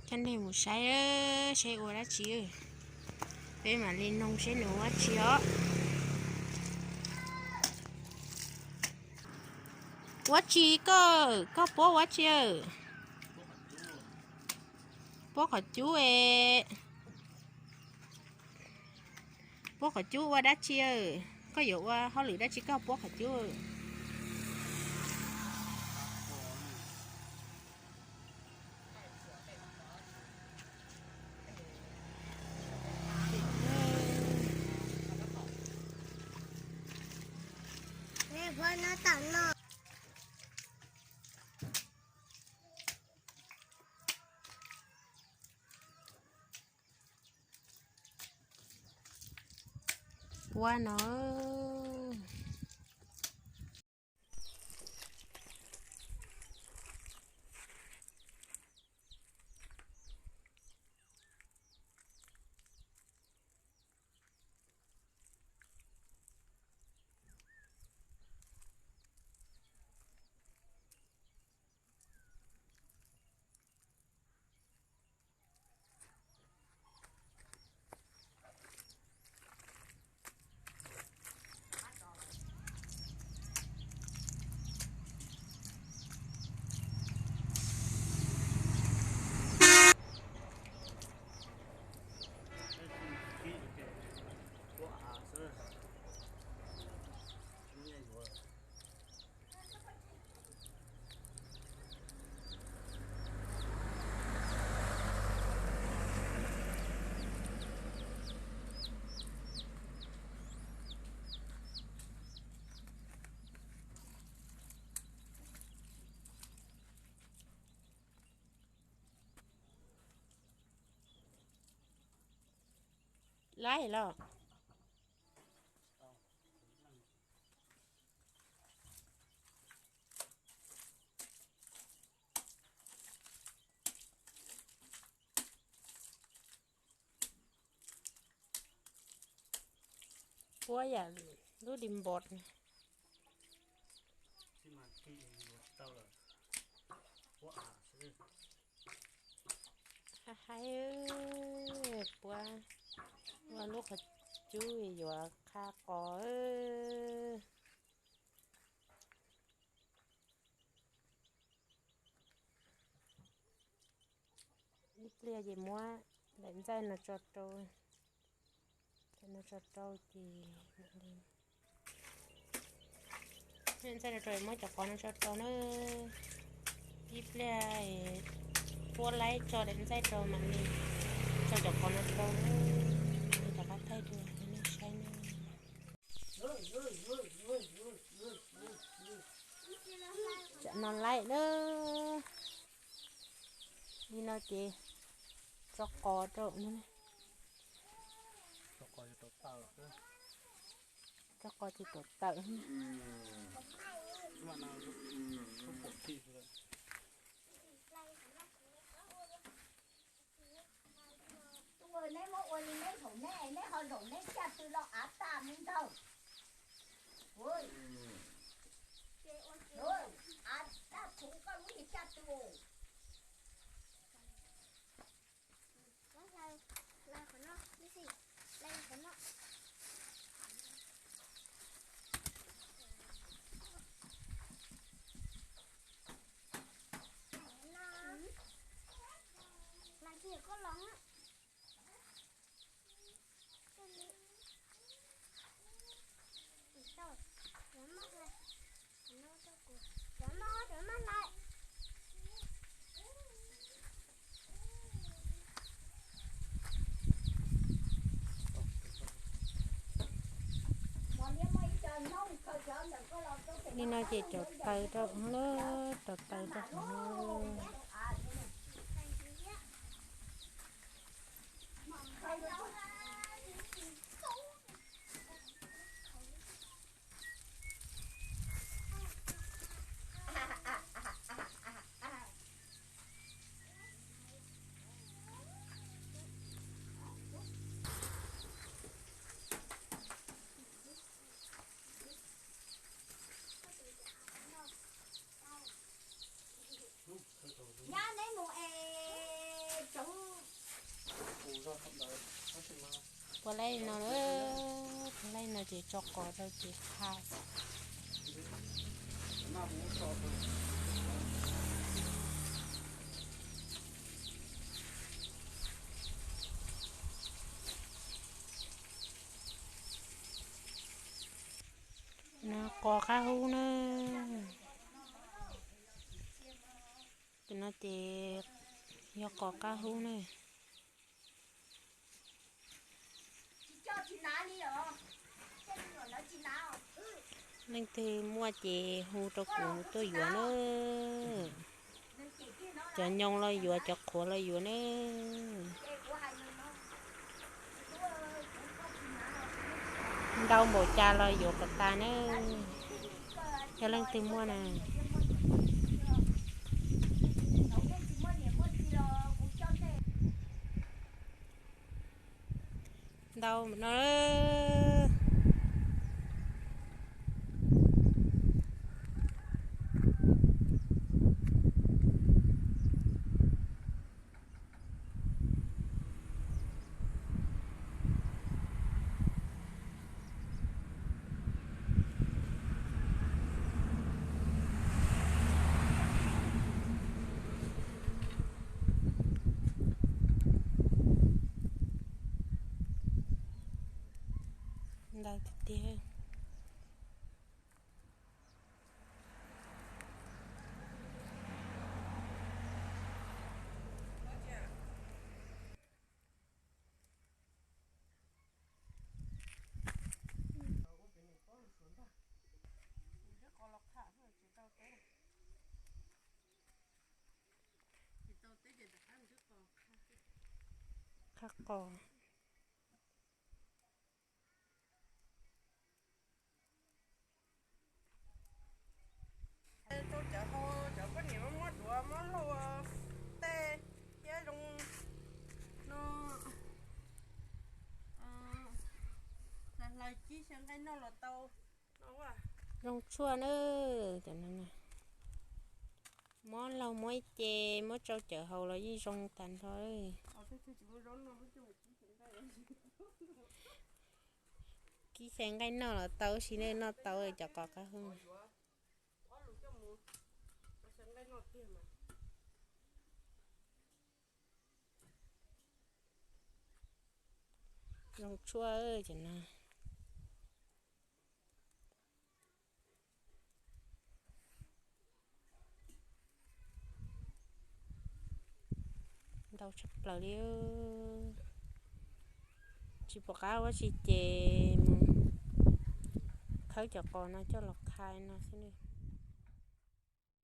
Coj nej mus saib, saib ua dab tsi. Peb mam li noog saib nws ua dab tsi os. Ua tsi koj, koj puab ua tsi? Puab qhov cub es. Puab qhov cub ua dab tsi? Koj yuav ua hauj lwm dab tsi koj puab qhov cub? Puab no. Laib los. Puab yam lub di npos. Haib haib, puab ua lub qhov cub yuav qha qos. Ib pliag ces muab daim ntxaij no tso rau, daim no tso rau ces mam li, daim ntxaij no rau muab cov qos no tso rau na. Ib pliag puab laib tso daim ntxaij rau mam li tso cov qos no rau na. Li rov qab thaij dua rau nej saib na. Tsam no laib na. Li no ces tso qos rau no. Tso qos ces tuav tawm. Neb muab ua li neb zaum neb, neb ho zaum neb caj tw los av tag li ntag. Av tag txhuv koj lub niag caj tw. Li no ces rauv taws rau hauv na, rauv taws rau hauv. Puav leej no, puav leej no ces tso qos rau ces qha. No qos qab hub na. Tus no ces yog qos qab hub na. Leej twg muaj ces hu rau kuv tuaj yuav na. Cov nyoos los yuav, cov qhuav los yuav na. Ntau npaum cas los yuav kom tas na. Yog leej twg muaj na. Ntau no. Ntau tiag tiag. Qab qos. Rau cov hau, cov poj niam muab duav muab hlauj tej thiab zoo no, hlais kib xyaw nqaij noj los tau. Zoo tshuaj na. Muab laug muab ib ce, muab rau cawv haus los yeej zoo tag nrho. Kib xyaw nqaij noj los tau, tab sis nej noj tau cov qos qab hub. Zoo tshuaj cov no. Ntau tshaj plaws li. Tsis pom qab ua tsi ces mus khawb cov qos no coj los qha no xwb.